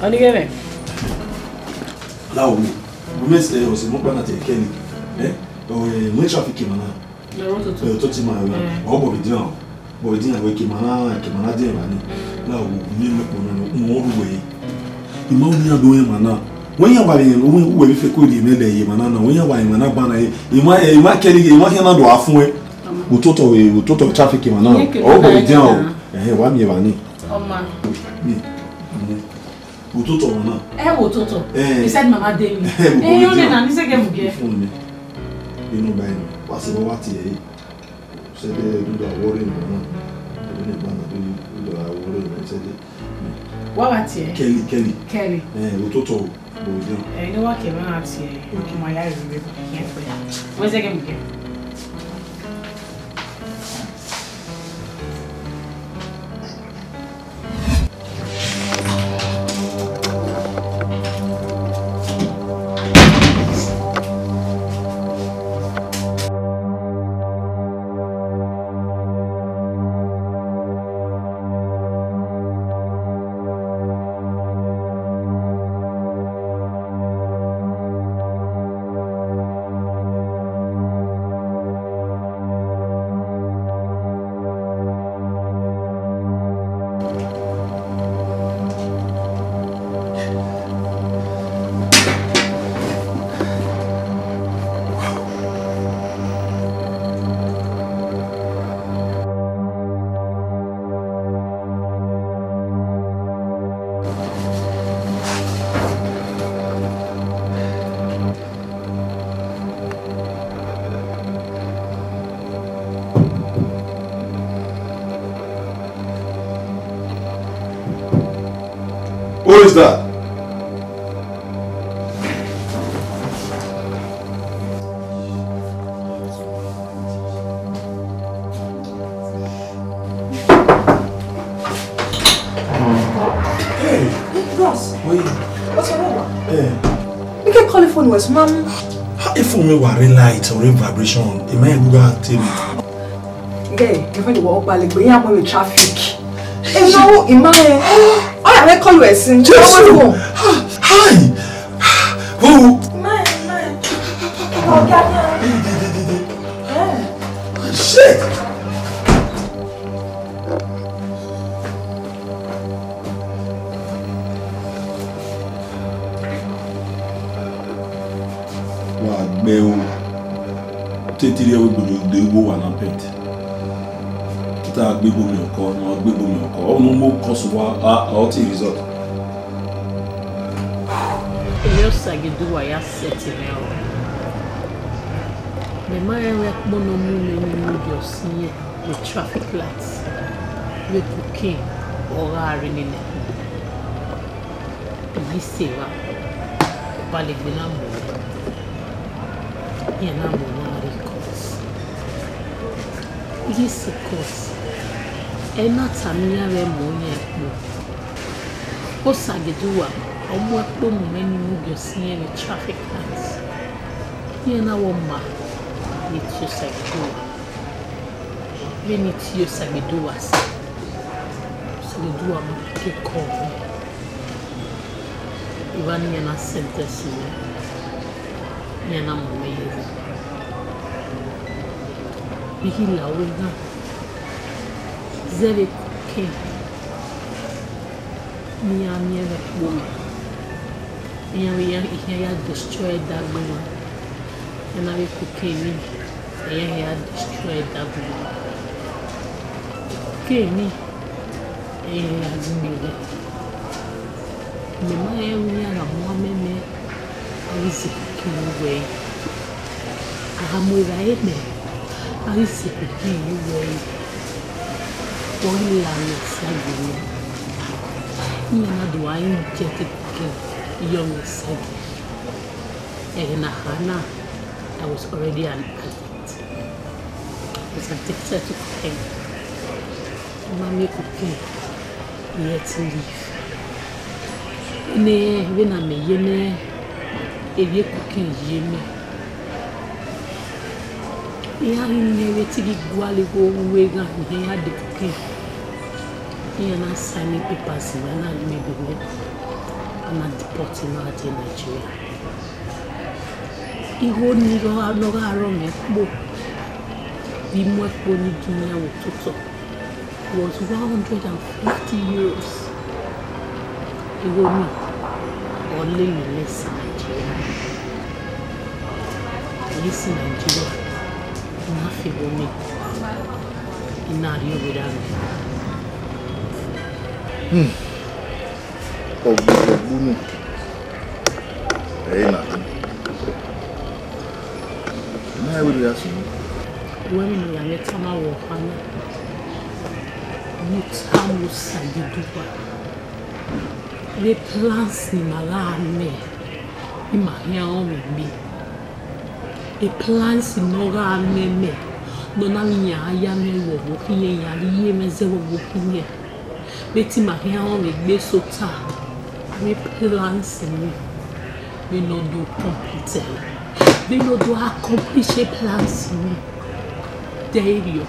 Ọni ghẹ mwẹ. Lawo mi. Mo mẹ sẹ ọsẹ mo kpa na te kẹ ni. Eh? O, eh, mo traffic ma na. Lọ ro toto. Eh, to ti ma ra. Eh. Ọ bọ bi dian. Bọ bi dian we ke ma na, ke ma na dian ba ni. Lawo mi me kpo na mo ru we. Ima uni ado e ma na. Wẹ ya wa re, wẹ wẹ bi fe ko di mẹ lẹ ye ma na na. Wẹ ya wa ye ma na ba na ye. Ima, eh, ima kẹ ni, ima kẹ na do a fun ẹ. Ototọ we, ototọ traffic ma na. Ọ bọ bi dian o. Eh, wa mi ba ni. Ọma. Mi. Ototọ ọmọ na. Ẹ wo ototọ. Eh. He said mama dey me. Eh, wo Eh, yo body ne na. Na ni se ge mu ge. Fun mi. Inu ba inu. Wa se wa tie. Se de do da worry no na. Do ne ba na do do da worry na se de. Wa wa tie. Kelly, Kelly. Kelly. Eh, ototọ wo body. Eh, no wa ke ma tie. Okay. Ma ya ri be. Ye pe. Wa se ge mu ge. Who is that? Hey! Bros. Wait. What's your number? Eh. You can call the phone, West, ma'am. How if phone me wa ring light or ring vibration? It might go out to me. Gay, girlfriend, wa ọkpa le gbe ya mo traffic. E no, ima e. Oya, me call you, West. Jesus! Hi! Who? Ma'am, ma'am. Oh, yeah, yeah. Shit! Wa gbe o. Te tiri ẹvbo gbodo de wo wa na pẹt. Te a gbe ebo miẹn ọkọ, ne a gbe ebo miẹn ọkọ. Ọ no mo kọ so wa, a, ọ te result. Emwi Osagiduwa ya sẹtin mwẹ o. Mẹ ma rẹn wẹ ẹkpo ne ọ mu mwẹ ni mu gie ọse irẹn vbe traffic light, vbe cocaine, ọ gha rre nene ẹkpo. I ghi sẹ evba, Obalegbe na mu mwẹ, iran na mu mwẹ rrie court. I ghi sẹ court, ẹ na tama iran vbe ẹmwẹ ọyẹn ẹkpo. Osagiduwa, ọ mu ẹkpo mu mwẹ ni mu gie ọse irẹn vbe traffic light. Iran na wẹ ọ ma vbe tie Osagiduwa. Vbene I tie Osagiduwa sẹ, Osagiduwa ma ke kọ mwẹ. Evba ne iran na sentence mwẹ, iran na mu mwẹ ye evba. I ghi la ue na, zẹvbe cocaine ne iran miẹn vbe ẹkpo mwẹ, iran vbe iran, iran ya destroy ẹdẹ agbọn mwẹ. Ena vbe cocaine ni, ẹi ya destroy da agbọn. Cocaine ni, ẹi ya gbe rẹ. Mẹ ma rẹn wẹ iran gha mu amẹ mẹ, a ghi zẹ cocaine wẹ. A gha mu evbare mẹ, a ghi zẹ cocaine wẹ. Ọ ghi la mwẹ ẹsagie mẹ. Iran na do gha inject cocaine yọ mwẹ ẹsagie. Ẹghẹ ne a kha na, I was already an addict. I was addicted to cocaine. I ma miẹn cocaine, I had to leave. Nẹ vbene a mẹ ye nẹ, evbi cocaine ye mẹ. Iran ghi miẹn vbe te I ghi gualọ igho ru eghan ne iran ya de cocaine. Iran na sign papers, iran na gbe do wẹ a na deport mwẹ rre Nigeria. Igho ni ne ọ gha rọ mwẹ kpo vbe I mu ẹkpo ni gie iran vbe ototọ was one hundred and fifty euros. Igho ni ọ lele mwẹ si Nigeria. I si Nigeria, I na fi igho ni, I na rrie owa erha mwẹ. Ọgbunu, ọgbunu. Ẹ i na. Ẹ na wẹ ya sunu. Wẹ vbene ọ ya mwẹ tama vbe ọkpa na, ne u tama Osagiduwa vbe plans ne ima gha mwẹ, ima khian rẹn mwẹ egbe. E plans ne ọ gha mwẹ mẹ, ne ọ na vbe iran ya mwẹ vbe ọvbokhan iran, iran rhie mwẹ zẹ vbe ọvbokhan iran. Vbe te ima khian rẹn mwẹ egbe sota, vbe plans ni, vbene ọ do complete ẹre, vbene ọ do accomplish plans ni, de ẹre rriọ,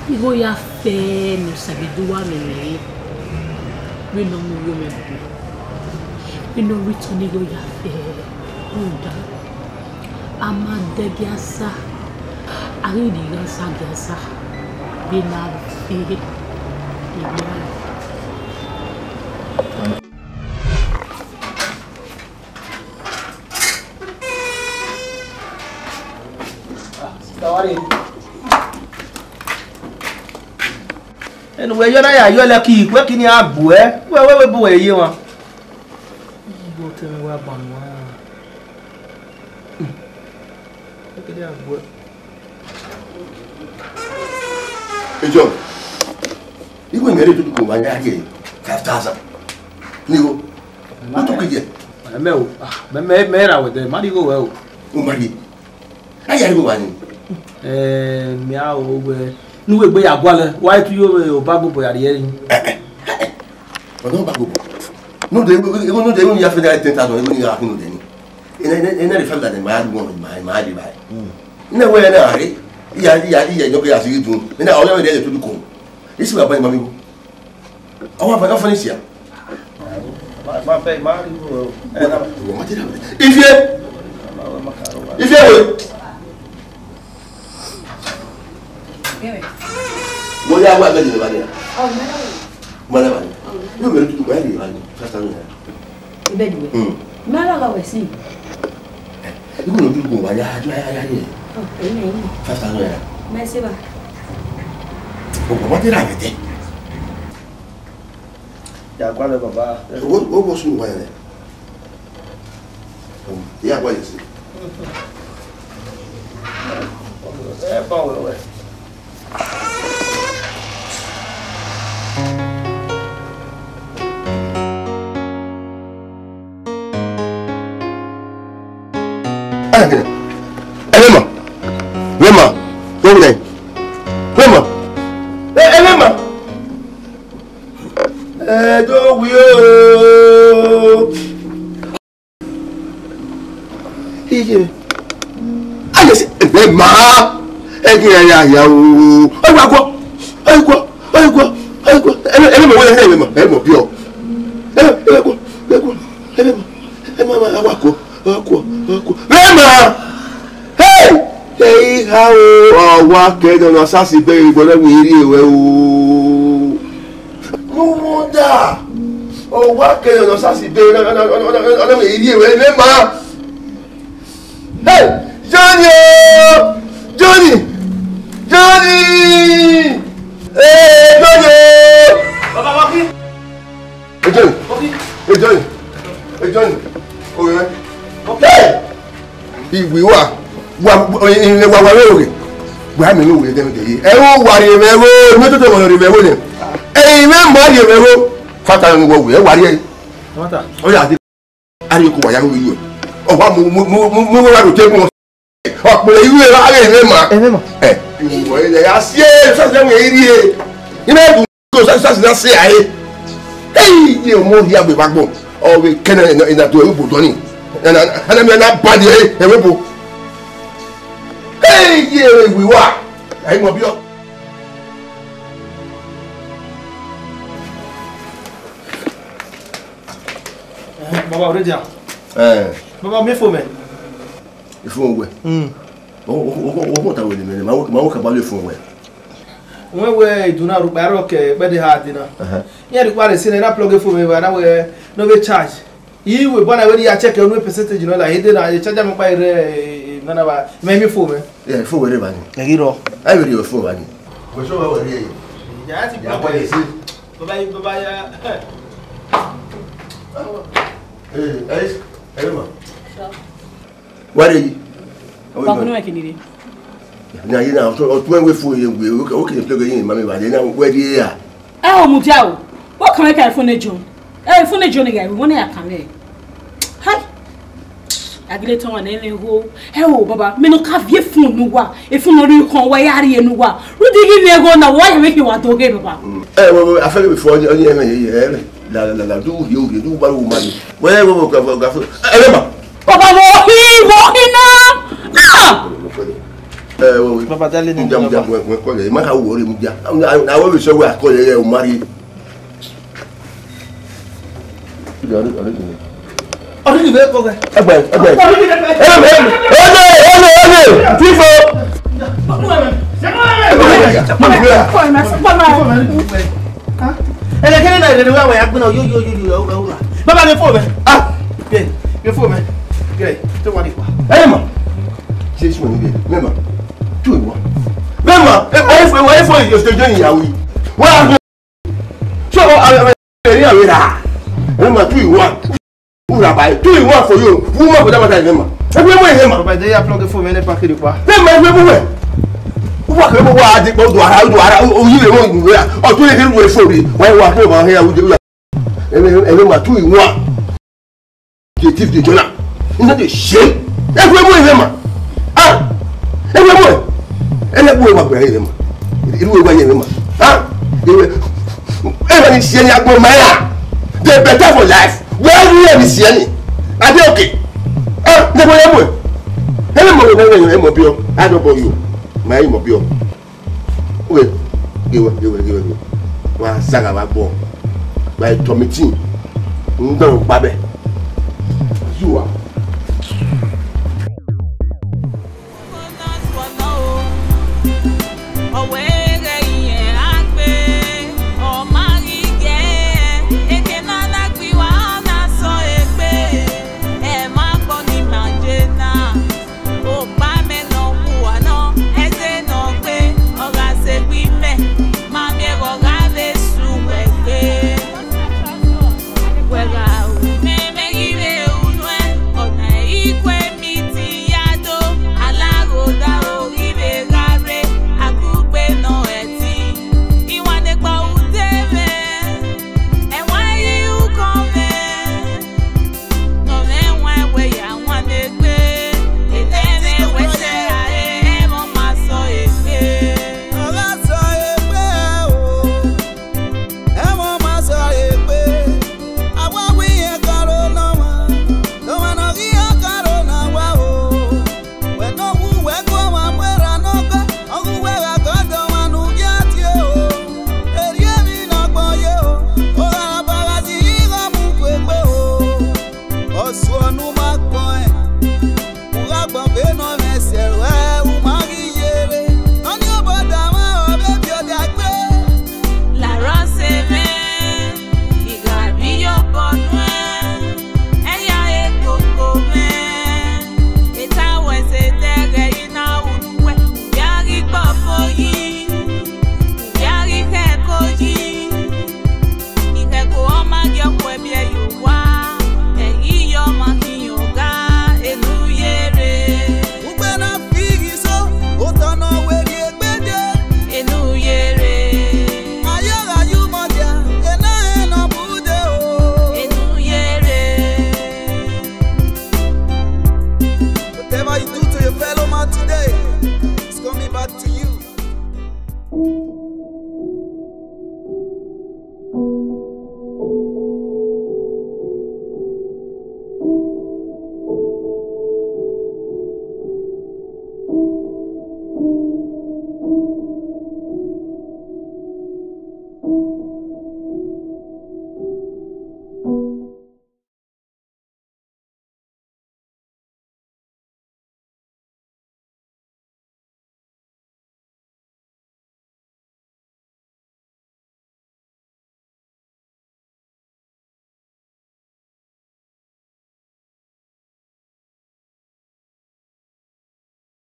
igho ya fẹ ne Osagiduwa mwẹ mẹ re, vbene ọ mu igho mwẹ bu, vbene ọ return igho ya fẹ, rhunmwuda a ma dẹ gie a sa, a ghi rhie igho a sa gie a sa, vbene a fẹ, emwi ra. Enu wẹ yọ na ya yọ lẹ ki wẹ kini a gbuẹ, wẹ wẹ wẹ bu wẹ ye wan. Iye ọtẹn mwẹ wa ban wan. Wẹ kini a gbuẹ. Ejọ, igho mẹ rre tutu ko wa ya rhie five thousand. Ni igho, u tu kije. Mẹ o, ah, mẹ mẹ mẹ ra wẹ dẹ, ma ni igho wẹ o. U ma rhie. A ya rhie igho wa ni. Eh, mẹ a o wẹ, ne uwẹ gbe ya gualọ, wa tu yo vbe Obagobọ ya rhie rin. Eh, eh, eh, eh. Ọdọ Obagobọ. No de, igho no de, igho ni ya fẹ da ten thousand, igho ni ya khin no de ni. Ena, ena, ena rhie five thousand ma ya du wọn, ma, ma ya rhie ba. Ina wẹ na rre, iya, iya, iya, nọ ke ya sighi dun. Ina ọyọ rẹ tutu ko. Isi wa ba ma mi wo. Awa fa, fa ni sia. Ma, ma fe, ma ri wo. Ena. Wo ma ti ra. Ifie. Ifie we. Wo ya wa be ni ba ni. Mana ba ni. Yo me tutu ba ni ba ni. Sa sa ni. Ibẹ ni wẹ. Hmm. Mẹ a gha wẹ si. Ibu no du go wa ya, ya, ya, ya, ya. Oh, ẹyin, ẹyin. Five thousand naira. Mẹ se ba. O baba te ra vete. Ya gualọ baba. O, o, o sun wa ya. Ya gualọ si. Ẹ ba wẹ wẹ. Ẹlẹmọ, Rema, wọ́n wulẹ̀, Rema, Ẹlẹmọ, ẹ tó wí o. Iye. Aye se ebe ma. Egi ya ya ya o. Ayi wa kọ. Ayi kọ. Ayi kọ. Ayi kọ. Ebe ebe mo wele ebe ma. Ebe mo bi o. Ebe ebe kọ. Ebe kọ. Ebe ma. Ebe ma wa kọ. Wa kọ. Wa kọ. Ebe ma. Hey! Hey ha o. Wa ke do no sasi be ibo na wi ri ewe o. Rhunmwuda, ọ wa kere ọnọ sasi be, ọ na vbe rhie ruẹ ne ma. Hey, ye Johnny! Johnny! Hey, Johnny! Baba, Baba. Hey, Johnny! Hey, Johnny! Hey, Johnny! Oh, yeah. Hey! Iwi wa, wa, wa, wa, wa, wa, wa, wa, wa mẹ vbe owe dẹmwẹdẹ ye. Ẹ wo wa rhie mwẹ vbo, ne toto mọ rhie mwẹ vbo nẹ. Ẹ i mwẹ ma rhie mwẹ vbo. Fata ni wọ wẹ, ẹ wa rhie. Fata. Ọ ya dee. Arhie ko wa ya vbe yu. Ọ wa mu, mu, mu, mu, mu wa do te gun. Ọ kpele yu ra ghe mwẹ ma. Ẹ mwẹ ma. Ẹ, iwọ ẹ ya si e, sa se mwẹ iri e. Ina du. Ko sa sa sa se ae. Hey, ye mo hia gbe bagbọn. Ọ vbe kene ina ina do e bu dọni. Ana ana mi ana ba de e e bo. Hey, ye we wa. Ai mo bio. Eh, Baba, already. Eh. Baba, mi fo mẹ. Ifo wẹ. Mm. O o o o ta wele mẹ. Ma wo ma wo ka ba le fo wẹ. Wẹ wẹ iduna ru kpa ro ke kpẹdẹ ha dina. Aha. Iran rhie ikpa rre si nẹ, na plug phone mwẹ vbe na wẹ ne ọ vbe charge. I wẹ bọ na wẹ ne I ya check unu percentage nọ la, I de na charge amẹ kpa rre, eh, eh, na na ba, mẹ mi phone mwẹ. Yeah, phone wẹ rre ba ni. Ẹ ghi rọ. Ẹ vbe rhie phone ba ni. Wẹ sọ wẹ rhie. Ya ti ya plug wẹ phone. Si. Baba, baba ya. Eh, eh, eh, ma. Sure. Wa rre yi? Wa kunu mẹ kini rre. Na ye na, ọtun ẹwe fo ye we, o ke plug ye ma mi ba de na, wẹ rrie ya. Ẹ o, mudia o. Wẹ kan mẹ ka phone John. Ẹ, phone John ya, wẹ ne ya kan mẹ. Hai. Agile tọn wa ne ne ho. Ẹ o, baba, mẹ nọ ka viẹ phone ne uwa. E phone nọ rhie khọn wa ya rhie ne uwa. Rhunmwuda ighẹ mẹ gho na, wa ya mwẹ ke wa do ghe, baba. Ẹ, wẹ, wẹ, a fẹ ghe before, ọ ni, ọ ni ẹmwẹ ye, ye, ẹ, la, la, la, la, du, du, du, du, ba ru ma ni. Wẹ, wẹ, wẹ, ga, ga, ga, ẹ, ẹ, ma. Baba, vbe ọ khin, vbe ọ khin na? Ah! Ẹ, wẹ, wẹ. Baba, dale ni, mudia, mudia, baba. Wẹ, wẹ, kọlẹ, ma ka wo re mudia. Na, na, wẹ, wẹ, sẹ wẹ, a kọlẹ, ẹ, o ma rhie. Ọdún ìwé kọ gẹ. Ẹgbẹ, ẹgbẹ. Ọdún ìwé kọ gẹ. Ẹgbẹ, ẹgbẹ, ẹgbẹ, ẹgbẹ, fifo. Ẹlẹkẹrẹ náà ìrẹ̀lẹ̀ wà wẹ̀ agbẹ́nà yóò yóò yóò yóò yóò. Bàbá mi fò mẹ́. Ah, bẹ́ẹ̀ mi fò mẹ́. Bẹ́ẹ̀ tó wà nípa. Ẹ ma. Ṣé sùn ní bẹ́ẹ̀? Mẹ́ma. Two in one. Mẹ́ma. Ẹ wọ́n fọ ẹ wọ́n fọ ìyọ̀sọ̀jọ́ ìyàwó yìí. Wọ́n á gbé. So, uh, uh, uh, yeah, yeah. Remember, two in one. Who na buy two in one for you? Who want for that matter, remember? Every way, remember. Baba, they are plugging for me in the packet, pa. Remember, every way. Who want to go out the door, out the door, out the door, you won't do that. Or do you hear what for me? Why you are over here with you? Remember, two in one. Dey thief dey join am. E no dey shame. Every morning, man. Ah! Every morning. Every morning, man. Every morning, man. Ah! Every morning, see any agbon maya. They better for life. Where you ever see any? Are they okay? Ah! Every morning. Every morning, every morning, I don't bore you. My, you must be up. Wẹ, ghe wẹ, ghe wẹ, ghe wẹ, ghe wẹ. Wa zagha vbe agbọn. Wa tọ meeting. N dan kpa bẹ.